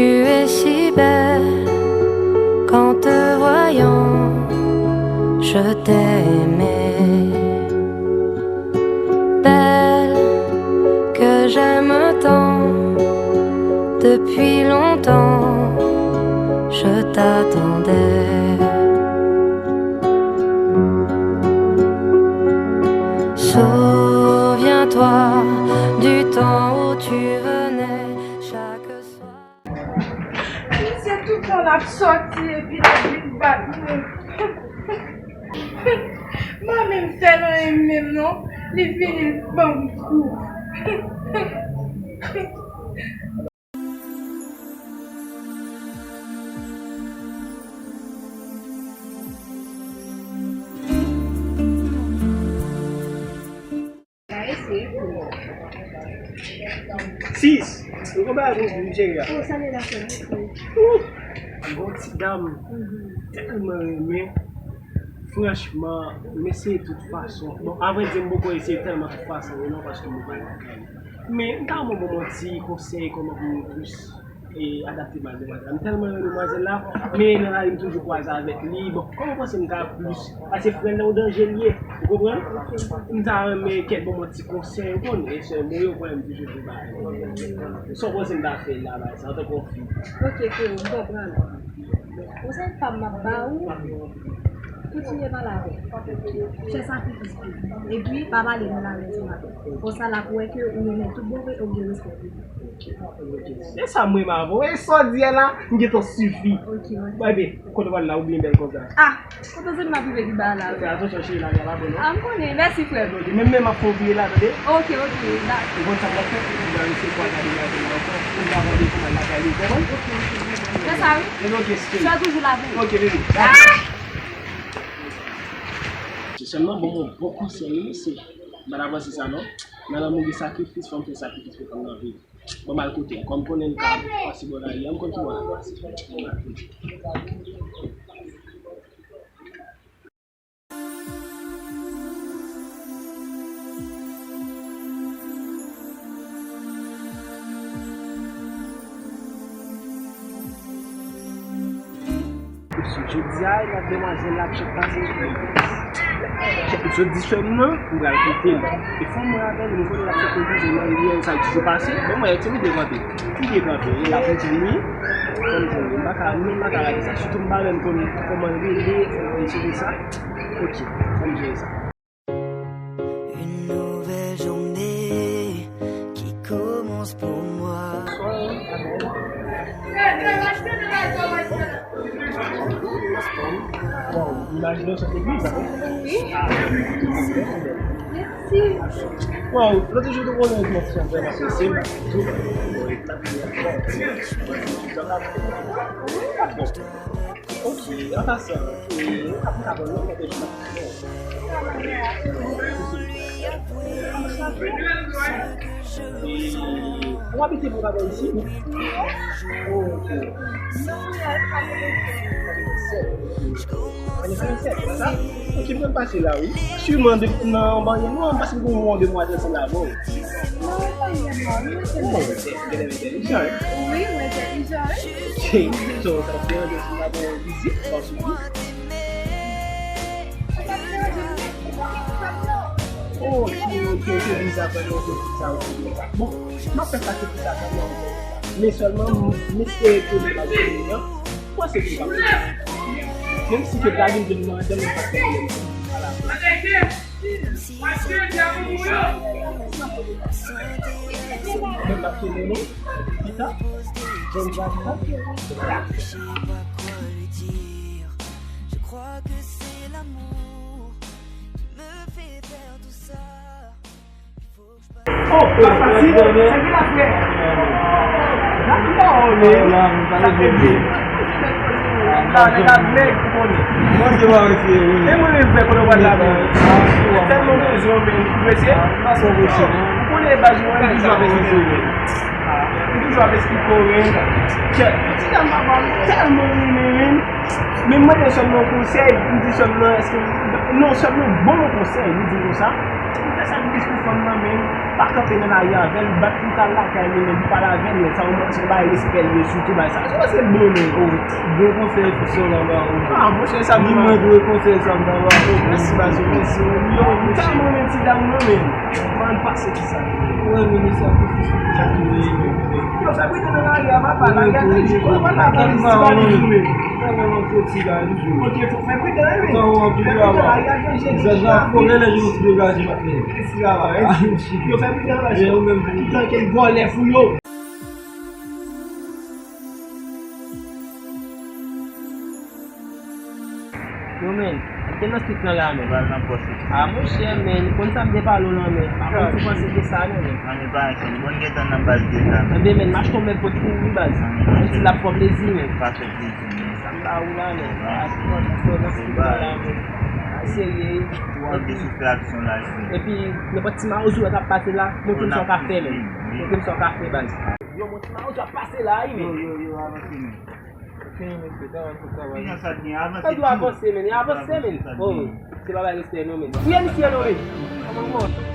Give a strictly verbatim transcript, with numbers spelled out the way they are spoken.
Tu es si belle qu'en te voyant, je t'ai aimé. Belle que j'aime tant, depuis longtemps, je t'attendais. Souviens-toi du temps où tu venais chaque soir. Misye tout tan l ap sòti epi l ap vin bat mwen. M pa menm fè l anyen menm non. Li vini l ban m kou. Sis, ou konn bagay pou di cheri a? Ou, yon ti dam, tèlman renmen. Franchman, m eseye tout fason. Bon, avrèdi, m poko eseye tèlman tout fason, non, paske m pa lakay. Men, m ta renmen w ban m yon ti konsèy, kòman pou m plis e adapte m ak demwazèl la. M tèlman renmen demwazèl la, men nan lari m toujou kwaze avèk li. Bon, kòman w panse m ka plis? Paske frè nan yon danje l ye, ou konprann? M ta renmen kèk bon, bon ti konsèy, ou konnen, sè m yo, ou konnen m toujou di bagay. Sa w panse m ta fè la, bagay sa, antanke yon fi? Ok, freo, m konprann. Konsèy pa m m ap ba ou, kontinye pale avè l. Fè sakrifis pou li. Epi, pa pale mal avè l sou maten. Konsa, l ap wè ke ou renmen l tout bon vre e ou gen respè pou li. E sa m renmen avè w. E sa w di a la, m gentan sifi. Ok, ok. Baby, kote w pral la, ou byen bèl konsa. Ah, kote w sot m ap rive ki ba la. Fè atansyon, cheri, la, la, la, bon, non? Ah, m konnen. Mèsi, frè m. Ok, men, men, m ap fè w vire la, tande? Ok, ok, dakò. Ou konn sa m ap fè? M pral resevwa gade la, la, ankò. Pou m ka mande kòman l lakay li, ou konprann? Ok, ok, m konprann. Fè sa, wi. Ebyen, ok, cheri. Swa toujou la pou ou. Ok, baby. Ah! Se sèlman, bon, bon, bon konsèy, wi, mesye. M pa t avanse sa, non. Nan lanmou gen sakrifis, fò m fè sakrifis pou fè m nan vi. Bon, m al kote l. Kòm konnen m ka pase bò lari a, m konn ki bò l ap pase. Bon, m al kote l. Jodi a, la demwazèl la ap chèk pase. Jodi sè m nan, m pral koute l. E fò m wè avè l, m konnen l ap fè konfizyon nan rivyè sa l toujou pase. Bon, mwen, ti m dekanpe. M dekanpe, e la pou jwenn li. Fò m jwenn li. M pa ka, m pa ka rate sa. Sitou m pa menm konn kòman l rele, fò m cheke sa. Ok, fò m jere sa. Une nouvelle journée qui commence pour moi. Bon, imajine w sot legliz la, wi? Wi. Ah. Mèsi. Bon, lòt jou te konnen yon ti frè m ap pase, m ap di tou. Bon. Ok, an pasan, e, ou ka, ou ka ban non, mwen te jwenn. E, ou abite pou w ka ban isi? Oh, ok. Ane karannsèt, se sa? Ok, m konn pase la, wi. Siman de, nan yon baryè nwa, paske m konn yon demwazèl sanble avè w. Non, pa yon nwa, wi, se bon. Ou genlè entèlijan, wi. Wi, mwen entèlijan, wi. Ok, so, sa te antre sou la pou vizit, pa sou vizit. Oh, ok, ok, ok, vin sa fè nou, ok, sa, ok, ok. Bon, m ap fè sakrifis sa, sa, non. Men sèlman, m, m espere ke nou pa vini, non. Mwen se ki pa vini. Menm si ke David vin nan, dan nou pa fè menm. Ala. Mwen pa fini, non. Pita. Jèn gason. Je crois que c'est l'amour qui me fait faire tout ça. Oh, pa fasil, sa ki la frè. Dakò, men sa fè byen. La, nèg ap nèg, ou konnen. E mwen menm frè, kote w pral la menm? Tèlman bezwen, men ou prese? Ou konnen baz mwen, m toujou ap esplike w, men. M toujou ap esplike w, men. Kèt, ti dam papa m tèlman renmen, men. Men m mande sè m nan konsèy, m di sè m nan, èske, non, sè m nan ban m yon konsèy, li di m konsa. Ou fè sakrifis pou fanm nan, men pa kanpe nan lari avè l, bat pou l al lakay li, men pou pale avè l, men sa ou se bay respè l, men sitou bay sa. Se paske bon, men, oh, bon konsèy pou sè w la ba ou. Ah, monchè, sa ni mwen dwe konsèy sa m ta ba ou. Mèsi, baz, mèsi. Yo, m tèlman renmen ti dam nan, men. Mwen pase ki sa. Mwen renmen sakrifis ou te fè. Yo, fè pridan nan lari a, papa, lari a te di, kòman la, pa di, pa di, men. Mwen renmen foti la, li jwe. Ok, fò fè pridan, men. Fè pridan, lari a te di, Zaza, fò lè lè joun ti degaje, patnè. Yo fè pridan la, yo menm ki tanke vòlè fou yo. Yo, men, m te nan street nan la, men. Pral nan pòs ou. Ah, monchè, men, konn sa m te pale w lan, men. Pa konn si w panse de sa, non, men. An, men pa yon chans. Bon, gentan nan baz de la, men. Enben, men, m achte yon men pot pou ou, wi, baz. An, men, monchè. Yon ti lap fò plezi, men. Pa fè plezi, men. Sa m ba ou la, men. Ah, se bon, se bon, nan street nan la, men. Ah, serye. Ou anvi sou fè aksyon la, wi. Epi, nenpòt ti mawozo k ap pase la, montre m sa w ka fè, men. Montre m sa w ka fè, baz. Yo, mon ti mawozo ap pase la, wi, men. Yo, yo, yo, avanse, men. Ok, men, se travay, se travay. Kijan sa t gen? Avanse, avanse, men. Avanse, men. Oh, se pa bay respè, non, men. Fouye misye, non, men.